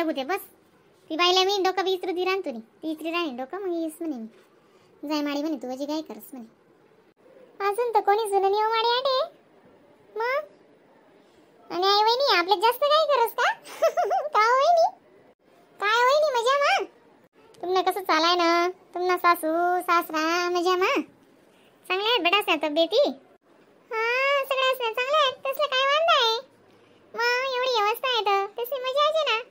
जगू बस. ती बाईला मी डोकं बी इचरू दी राहतो नी, ती इचरी राहीन डोकं मग येस म्हणे मी. जाय माडी म्हणे तू वजी काय करस म्हणे. अजून तर कोणी जुनं नाही हो माडी आटे मग. आणि आई वहिनी आपल्यात जास्त काय करस का? का हो वहिनी, काय वहिनी मजा मा? तुमना कसं चालाय ना, तुमना सासू सासरा मजा मा? चांगल्या आहेत बेटा असल्या तब्येती? हा सगळ्या असल्या चांगल्या आहेत, तसलं काय वांदा आहे मग, एवढी व्यवस्था आहे तर तशी मजा येते ना.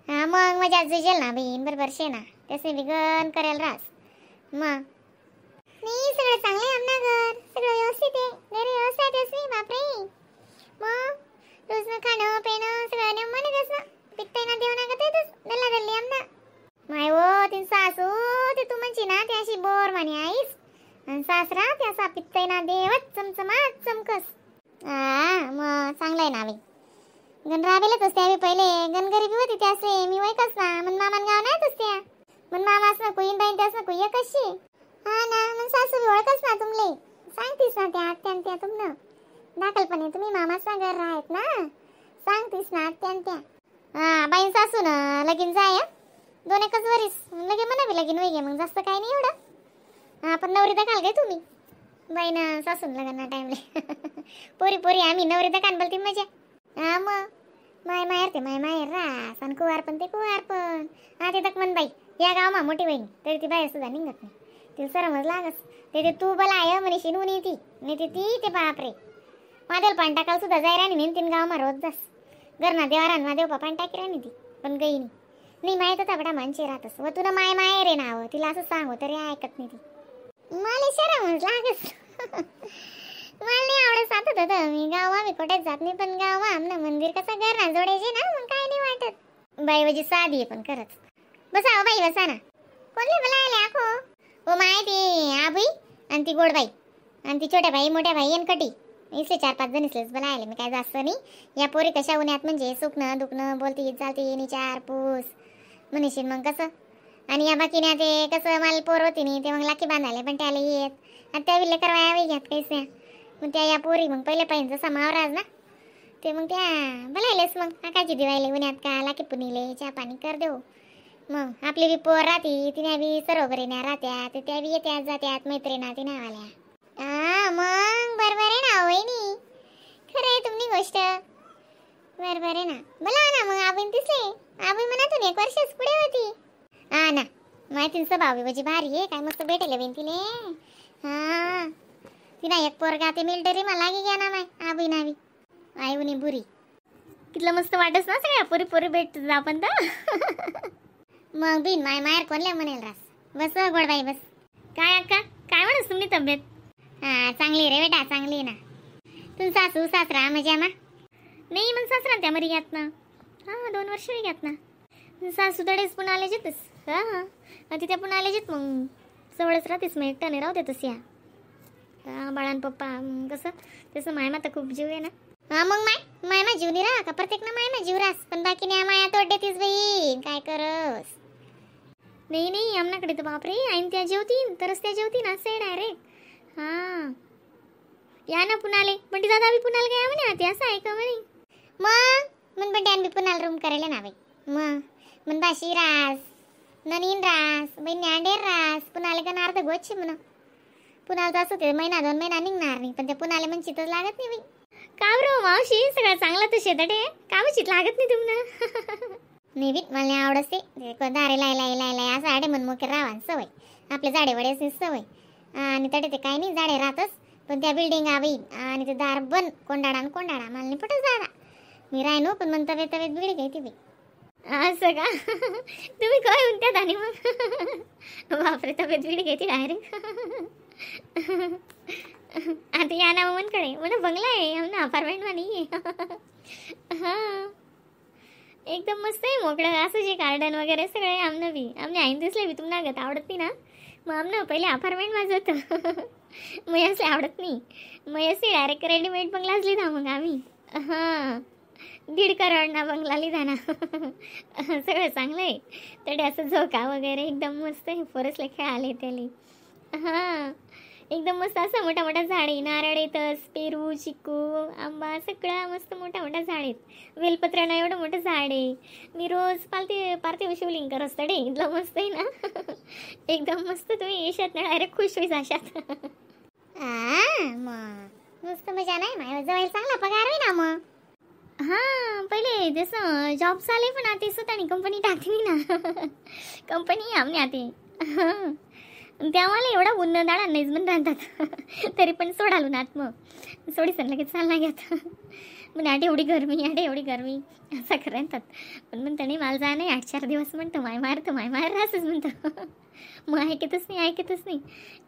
हा मग मजा जुजेल ना बहीण, बरोबर शे ना, तसे बिगन करेल रास मग. नाही सगळं चांगलं आहे आमना घर, सगळं व्यवस्थित आहे, घरी व्यवस्था आहे तसली बापरे. मग रोज ना खाणं पिणं सगळं नेम म्हणे तसं पित्त ना देव ना करत दल्ला दल्ली आमना. माय हो तीन सासू ते तू म्हणची ना ती अशी बोर म्हणे आईस, आणि सासरा ते असा पित्त ना देवच चमचमात चमकस. हा मग चांगलं आहे ना बाई, गण राबेलच असते आम्ही पहिले, गण गरिबी होती त्या असले मी वैकस ना, मन मामान गाव नाहीत असत्या, मन मामास ना कुईन बाईन त्यास ना कुई कशी. हा ना मग सासू बी ओळखच ना तुमले, सांगतीस ना त्या आत्यान त्या तुमनं दाखलपणे तुम्ही मामास ना घर राहत ना, सांगतीस ना आत्यान त्या. हा बाईन सासू ना लगीन जाय दोन एकच वरीस लगे म्हणा बी लगीन वैगे मग जास्त काय नाही एवढं. हा पण नवरी दखाल काय तुम्ही बाईन सासून लग्न टाइमले? पोरी पोरी आम्ही नवरी दखान बोलती मजा. हा मग माय माहेर ते माय माहेर रास आणि कुवार पण ते कुवार पण. हा ते दखमन बाई या गावमा मोठी बहीण तरी ती बाहेर सुद्धा निघत नाही, तिला सरमच लागस ते ते तू बला आहे म्हणे शिनून येती नाही ते ती ते बापरे मादेल पान टाकायला सुद्धा जाय राणी नेन तीन गावमा रोज जास घरना देवारान मादेव पान टाकी राणी ती पण गई नाही. नाही माहीत होता बडा माणसे राहतस व तुला माय माहेर आहे नाव तिला असं सांगू तरी ऐकत नाही ती, मला शरमच लागस. मला नाही आवडत सात होतं मी गावा मी कुठेच जात नाही, पण गावा आमना मंदिर कसं घर ना जोडायचे ना मग काय नाही वाटत. बाई म्हणजे साधी आहे पण खरंच. बसा हो बाई बसा ना. कोणले मला आले आखो? हो माय ती आबुई आणि ती गोडबाई आणि ती छोट्या बाई मोठ्या बाई आणि कटी इसले 4-5 जण इसलेच मला आले. मी काय जास्त नाही, या पोरी कशा उन्हात म्हणजे सुकणं दुखणं बोलती चालती नि चार पूस म्हणशील मग कसं. आणि या बाकीने ते कसं मला पोर होती नाही ते मग लाखी बांधायला पण त्याला येत आणि त्या विल्ले करवाया घ्यात काहीच नाही. मग त्या या पोरी मग पहिले पाहिजे जसा मावराज ना ते मग त्या बोलायलेच मग काकाची दिवायले उन्हात का लाखी पुणिले चहा पाणी कर देऊ. मग आपली बी पोर राहती तिने बी सरोवरीण्या राहत्या ते त्या बी येत्यात जात्यात मैत्रिणा तिनावाल्या. हा मग बरोबर आहे ना वहिनी, खरं आहे तुमची गोष्ट बरोबर आहे ना. बोला ना मग आबीन दिसले आबी मनातून एक वर्षच पुढे होती. हा ना माहिती स्वभाव म्हणजे भारी आहे, काय मस्त भेटेल बेन तिले. हा तिना एक पोरगा ते मिलिटरी मला लागी घ्या ना माय आबी नावी आई उनी बुरी कितलं मस्त वाटस ना सगळ्या पोरी पोरी भेटत आपण तर. मग बिन माय माहेर कोणल्या म्हणेल रास. बस गोडबाई बस. काय अक्का काय म्हणस तुमची तब्येत? हा चांगली रे बेटा चांगली ना. तुम सासू सासरा मजा मा? नाही मग सासरा त्या मरी घ्यात ना. हा 2 वर्ष घ्यात ना. सासू तडेच पुन्हा आले जेतस. हा तिथे पुन्हा आले जेत मग जवळच राहतेस मग एकट्याने राहू देतस या. हा बाळान पप्पा कसं तसं मायमा तर खूप जीव आहे ना. हा मग माय मायमा जीव नाही राहा का प्रत्येक ना मायमा जीव रास पण बाकी नाही माया तोड देतीस बाई काय करस. नाही नाही आमनाकडे तर बापरे आईन त्या जेवतीन तरच त्या जेवतीन असं आहे डायरेक्ट. हा या ना पुणाले बंटी दादा बी पुणाला गया म्हणे आते असं आहे का म्हणे. मग मन बंटी आम्ही पुणाला रूम करायला ना बाई. मग मन बाशी रास ननीन रास बाई न्यांडेर रास पुणाले का अर्ध गोच्छी म्हणा. पुणाला जास्त ते महिना 2 महिना निघणार नाही पण ते पुणाले मन चितच लागत नाही बाई. का बरं मावशी सगळं चांगलं तर शेताटे का बरं चित लागत नाही तुम्हाला? नाही बी मला नाही आवडत ते दारे लाय लाय लाय लाय असं आडे मन मोके राहा सवय आपले झाडे वडे सवय आणि तडे ते काय नाही झाडे राहतच पण त्या बिल्डिंग बाई आणि ते दार बंद कोंडाडा आणि कोंडाडा मला नाही पटत दादा. मी राहिनो पण मग तब्येत तब्येत बिघडी गई ती बाई. असं का? तुम्ही काय म्हणतात आणि मग बापरे तब्येत बिघडी गई ती डायरेक्ट. आता या ना मनकडे मला बंगला आहे आमना अपार्टमेंट नाही. हां एकदम मस्त आहे मोकळं असं जे गार्डन वगैरे सगळं आहे आमनं बी. आमने आईन दिसले बी तुम्हाला गत आवडत नाही ना मग आमनं पहिले अपार्टमेंट माझं होतं मग असं आवडत नाही मग असे डायरेक्ट रेडीमेड बंगलाच लिहिला मग आम्ही. हां 1.5 करोड ना बंगला लिहिला ना. सगळं चांगलं आहे तडे असं झोका वगैरे एकदम मस्त आहे पोरसले खेळाले त्याले. हां एकदम मस्त असं मोठा मोठा झाड आहे, नारळ येतस, पेरू, चिकू, आंबा सगळा मस्त मोठा मोठा झाड आहेत. वेलपत्र ना एवढं मोठं झाड आहे. मी रोज पालते पार्थिव शिवलिंग करत असतं डे, इथलं मस्त आहे ना. एकदम मस्त, तुम्ही येशात ना डायरेक्ट खुश होईल अशात. मग मस्त मजा नाही माझ्या जवळ चांगला पगार होई ना मग. हां पहिले जसं जॉब चाले पण आता स्वतःनी कंपनी टाकली ना. कंपनी आमने आते त्यामुळे एवढा उन्न दाडा नाहीच म्हण राहतात तरी पण सोडालो नात मग सोडीसन लगेच चालला घेत म्हणे आठ एवढी गरमी, आठ एवढी गरमी असं करतात. पण म्हणतं नाही मला जा नाही 8-4 दिवस म्हणतो माय मारतो माय मार राहतच म्हणतो. मग ऐकतच नाही ऐकतच नाही.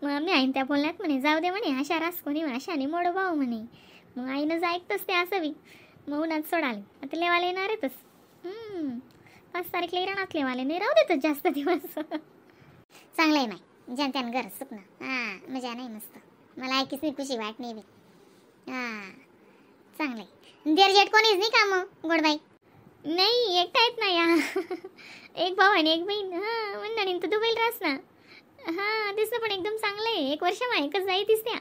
मग आम्ही आईन त्या बोलण्यात म्हणे जाऊ दे म्हणे अशा रास कोणी अशाने मोडो भाऊ म्हणे. मग आईनं ऐकतच ते असावी मग उन्हात सोडाले. आता लेवाले येणार आहेतच 5 तारीखला येणार लेवाले, नाही राहू देतच जास्त दिवस. चांगलं आहे माय ज्या त्यानं घर सुकणं. हां मजा नाही मस्त, मला ऐकीच नाही खुशी वाट नाही बी. हां चांगलं आहे. देर जेठ कोणीच नाही का मग गोडबाई? नाही एकटा आहेत ना या एक भाऊ आणि एक बहीण. हां म्हणणार तर दुबईला राहस ना. हां दिसतं पण एकदम चांगलं आहे. 1 वर्ष मग एकच जाईतीस त्या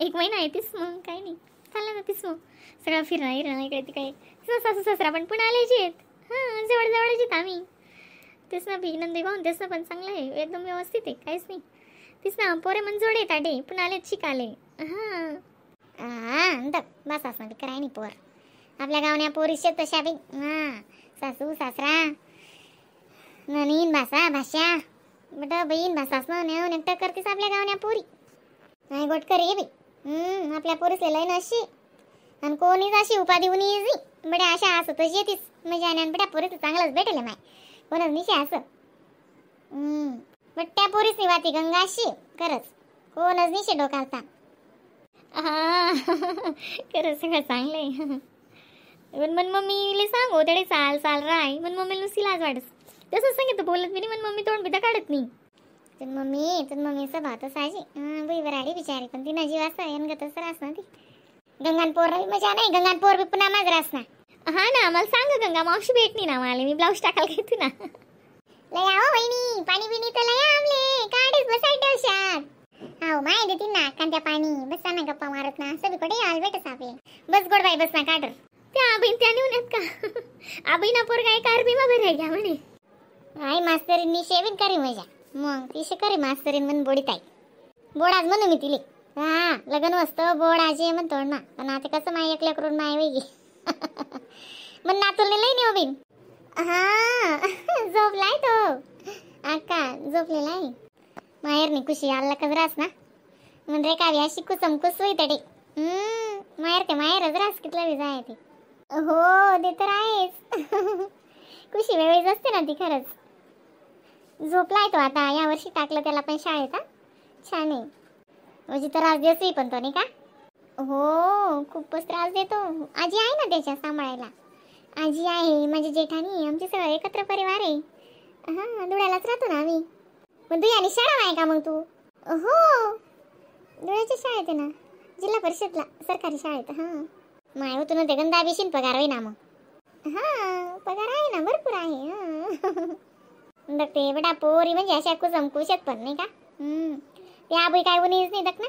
1 महिना येतीस मग काही नाही चाललं जातीस मग सगळं फिरणं हिरणं इकडे तिकडे. सासू सासरा पण पुन्हा आलेच आहेत. हां जवळ जवळच आहेत आम्ही. तेच ना बी नंदी भाऊन तेच ना पण चांगलं आहे एकदम व्यवस्थित आहे काहीच नाही. तेच ना पोरे मन जोडे आहेत आडे पण आलेच शिकाले. हां हां बस ना बी कराय नाही पोर आपल्या गावण्या पोरीशे तशा बी. हां सासू सासरा ननीन भाषा भाषा बट बहीण भाषाच ना नेऊन एकटं करतेस आपल्या गावण्या पोरी. नाही गोट करे बी आपल्या पोरीस लय ना अशी आणि कोणीच अशी उपाधी उनी नाही बड्या अशा असं तशी येतीस म्हणजे आणि बड्या पोरीचं चांगलंच भेटेल माय कोणच निशा असं. बट त्या पोरीस नाही वाती गंगा अशी खरंच कोणच निशे डोकालता. हा खरंच सगळं चांगलं आहे. पण मन मम्मीले सांगो तेडे चाल चाल राय मन मम्मीला नुसती लाज वाटस तसंच सांगितलं बोलत बी नाही. मन मम्मी तोंड बिदा काढत नाही. तुन मम्मी स्वभाव तसा आजी बुईवर आली बिचारी पण तिनं जीव असं येन तसं रास ना ती. गंगान पोर मजा नाही, गंगान पोर बी पुन्हा माझं रास ना. हा ना मला सांग गंगा मावशी भेटली ना मला, मी ब्लाऊज टाकायला घेते ना. लय आहो वहिनी पाणी बिणी तर लय आमले काढेच बसाय ठेवशात. हाव माय देतील ना कांद्या पाणी बसा ना गप्पा मारत ना असं बी कुठे याल भेटस आपले. बस गोडबाई बस ना काढ. त्या आबीन त्या नेऊन येत का आबीना पोरगा एक आर्मी मा भराय घ्या म्हणे. आई मास्तरींनी शेविन करी मजा मग ती करी मास्तरीन म्हण बोडीत आहे बोडाज म्हणू मी तिले. हा लग्न असतं बोड आजी म्हणतो ना पण आता कसं माय एकल्या करून माय वेगी मग नातूल लई नाही बिन. हा झोपलाय तो अक्का झोपलेला आहे. माहेर नाही खुशी आला कजरास ना म्हणजे कावी अशी कुसम कुस होई तडे. माहेर ते माहेरच रास कितला बी जाय ते. हो ते तर आहेच खुशी वेळीच असते ना ती खरंच. झोपलाय तो आता या वर्षी टाकलं त्याला पण शाळेत. छान आहे म्हणजे त्रास देतोय पण तो नाही का. हो खूपच त्रास देतो. आजी आहे ना त्याच्या सांभाळायला. आजी आहे माझी जेठानी आमचे सगळं एकत्र परिवार आहे. हां धुळ्यालाच राहतो ना आम्ही. मग धुळ्याने शाळा आहे का मग तू? हो धुळ्याच्या शाळेत आहे ना जिल्हा परिषदला सरकारी शाळेत. हां माय होतो ना ते गंधा बिशीन पगार होई ना मग. हां पगार आहे ना भरपूर आहे. हां ते बेटा पोरी म्हणजे अशा कुसम कुशत पण नाही का. ते आबई काय उनीच नाही दक ना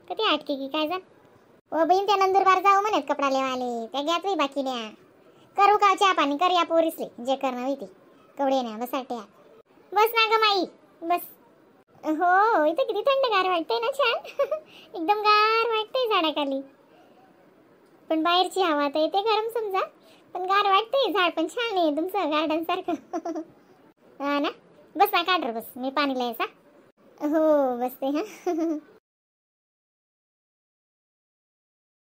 कधी आटकी की काय जा. ओ बहीण त्या नंदुरबार जाऊ म्हणत कपडा लेवाले त्या घ्यात बाई बाकी न्या करू का चहा पाणी कर या पोरीसले जे करणं होई ते कवडे न्या बसा ट्या बस ना ग माई बस. हो इथं किती थंडगार वाटतंय ना छान एकदम गार वाटतंय झाडाखाली. पण बाहेरची हवा तर येते गरम समजा पण गार वाटतंय. झाड पण छान आहे तुमचं गार्डन सारखं. हा ना बस ना काढ बस मी पाणी लायचा. हो बसते. हा